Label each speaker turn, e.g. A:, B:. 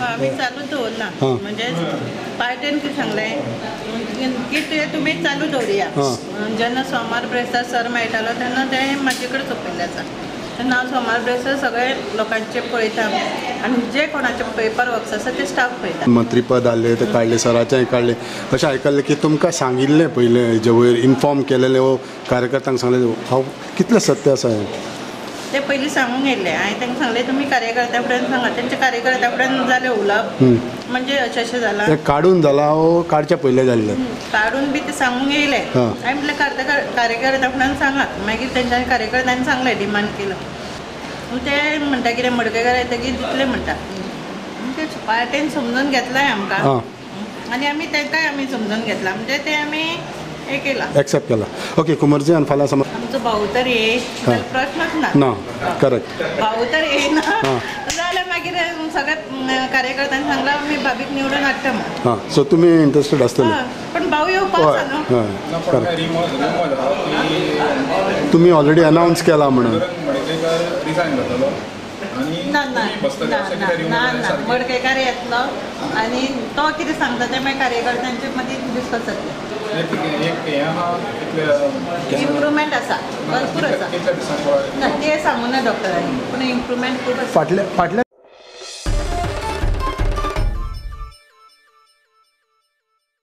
A: आमी चालू दवरला म्हणजे पार्टेन कितें सांगलें की ते तुमी चालू दवरुया. जेन्ना सोमार ब्रेस्तार सर मेळटालो तेन्ना ते म्हाजे कडेन सोंपयल्लें आसा. तेन्ना हांव सोमार ब्रेस्तार सगळे लोकांचे पळयता आनी जे कोणाचे पेपर वर्क्स आसा ते स्टाफ पळयता.
B: मंत्रीपद आहले ते काडले, सराचें काडलें, अशें आयकल्लें की तुमकां सांगिल्लें पयलें हेजे वयर इन्फॉर्म केलेलें वो कार्यकर्त्यांक सांगलें, हांव कितलें सत्य आसा हें?
A: ते पयलीं सांगूंक येयल्ले, हांवें तांकां सांगलें तुमी कार्यकर्त्या फुड्यान सांगा. तेंच्या कार्यकर्त्या फुड्यान जालें उलोवप म्हणजे अशें अशें जालां.
B: तें काडून जालां वो काडच्या पयलें जाल्लें?
A: काडून बी ते सांगूंक येयले. हांवें म्हटलें कार्यकर्त्या फुड्यान सांगात. मागीर तेंच्या कार्यकर्त्यांनी सांगलें, डिमांड केलो. ते म्हणटा कितें मडकयकार येतकीर दितले म्हणटा. ते पार्टेन समजून घेतलाय आमकां आनी आमी तांकांय आमी समजून घेतला, म्हणजे ते आमी हे केला,
B: एक्सेप्ट केला. ओके कुमरजी, आनी फाल्यां समज
A: आमचो भाऊ तर येयत प्रश्नच ना.
B: ना, करेक्ट.
A: भाऊ तर येयना जाल्यार मागीर सगळ्या कार्यकर्त्यांनी सांगलां आमी भाभीक निवडून हाडटा म्हणून.
B: हां, सो तुमी इंट्रस्टेड आसतले.
A: पण भाऊ येवपाक आसा न्हू.
B: करेक्ट. तुमी ऑलरेडी अनावन्स केला म्हणून.
A: ना ना ना ना, मडकयकार येतलो आनी तो कितें सांगता तें मागीर कार्यकर्त्यांचे मदीं डिस्कस जातलें. इम्प्रुवमेंट आसा, भरपूर आसा. ना तें सांगूना डॉक्टरांनी, पूण इम्प्रुवमेंट खूब आसा.
B: फाटल्या फाटल्या